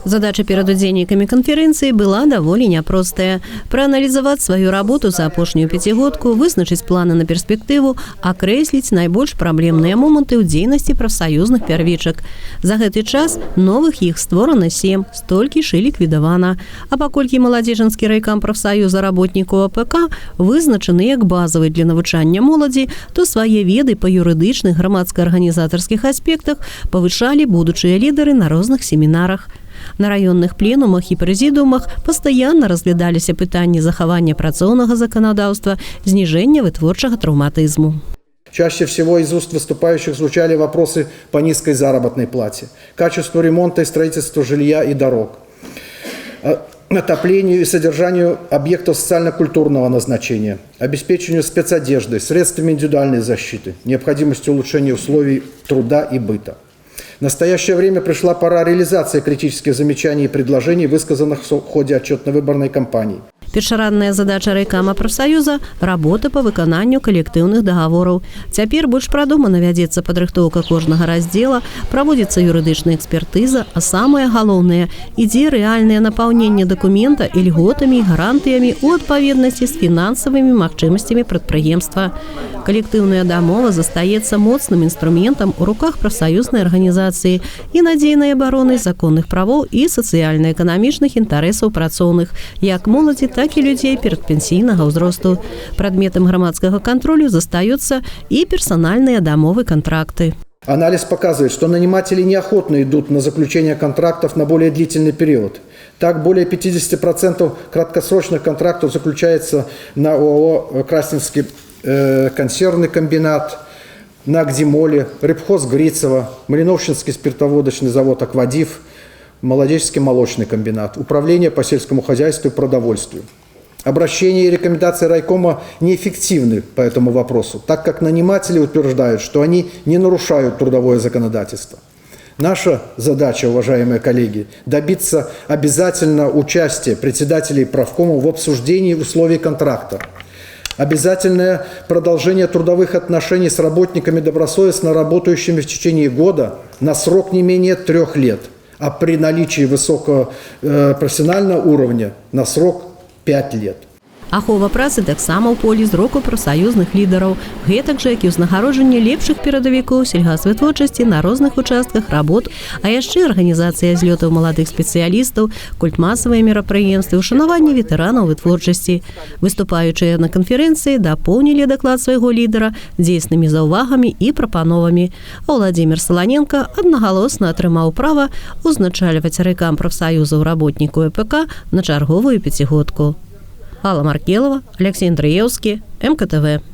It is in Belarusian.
Задача перад удзельнікамі канферэнцыі была даволі няпростая: прааналізаваць сваю работу за апошнюю пяцігодку, вызначыць планы на перспектыву, акрэсліць найбольш праблемныя моманты ў дзейнасці прафсаюзных пярвічак. За гэты час новых іх створана сем, столькі ж і ліквідавана. А паколькі Маладзечанскі райкам прафсаюза работнікаў АПК вызначаны як базавы для навучання моладзі, то свае веды па юрыдычных, грамадска-арганізатарскіх аспектах павышалі будучыя лідары на розных семінарах. На раённых пленумах і прэзідыумах пастаянна разглядаліся пытанні захавання працоўнага заканадаўства, зніжэння вытворчага траўматызму. Чаще всего из уст выступающих звучали вопросы по низкой заработной плате, качеству ремонта и строительству жилья и дорог, отоплению и содержанию объектов социально-культурного назначения, обеспечению спецодеждой, средствами индивидуальной защиты, необходимости улучшения условий труда и быта. В настоящее время пришла пора реализации критических замечаний и предложений, высказанных в ходе отчетно-выборной кампании. Першарадная задача райкама прафсаюза — работа па выкананню калектыўных дагавораў. Цяпер больш прадумана вядзецца падрыхтоўка кожнага раздзела, праводзіцца юрыдычная экспертыза, а самае галоўнае, ідзе рэальнае напаўненне дакумента ільготамі і гарантыямі ў адпаведнасці з фінансавымі магчымасцямі прадпрыемства. Калектыўная дамова застаецца моцным інструментам у руках прафсаюзнай арганізацыі і надзейнай абаронай законных правоў і сацыяльна-эканамічных інтарэсаў працоўных, як моладзі, так і людзей перадпенсійнага ўзросту. Прадметам грамадскага кантролю застаюцца і персанальныя дамовы, кантракты. Анализ показывает, что наниматели неохотно идут на заключение контрактов на более длительный период. Так, более 50% краткосрочных контрактов заключается на ОАО «Красненский консервный комбинат», на «Акдимоле», «Рыбхоз Грицево», Малиновщинский спиртоводочный завод «Аквадив», Молодечненский молочный комбинат, Управление по сельскому хозяйству и продовольствию. Обращения и рекомендации райкома неэффективны по этому вопросу, так как наниматели утверждают, что они не нарушают трудовое законодательство. Наша задача, уважаемые коллеги, добиться обязательно участия председателей профкома в обсуждении условий контракта. Обязательное продолжение трудовых отношений с работниками, добросовестно работающими в течение года, на срок не менее 3 лет, а при наличии высокого профессионального уровня на срок 5 лет. Ахова працы таксама ў полі зроку прафсаюзных лідараў, гэтак жа, як і ўзнагароджанне лепшых перадавікоў сельгаспвытворчасці на розных участках работ, а яшчэ арганізацыя злётаў маладых спецыялістаў, культмасавыя мерапрыемствы, ушанаванне ветэранаў вытворчасці. Выступаючыя на канферэнцыі дапоўнілі даклад свайго лідара дзейснымі заўвагамі і прапановамі. А Уладзімір Саланенка аднагалосна атрымаў права узначальваць райкам прафсаюзаў работнікаў АПК на чарговую пяцігодку. Алла Маркелова, Алексей Андреевский, МКТВ.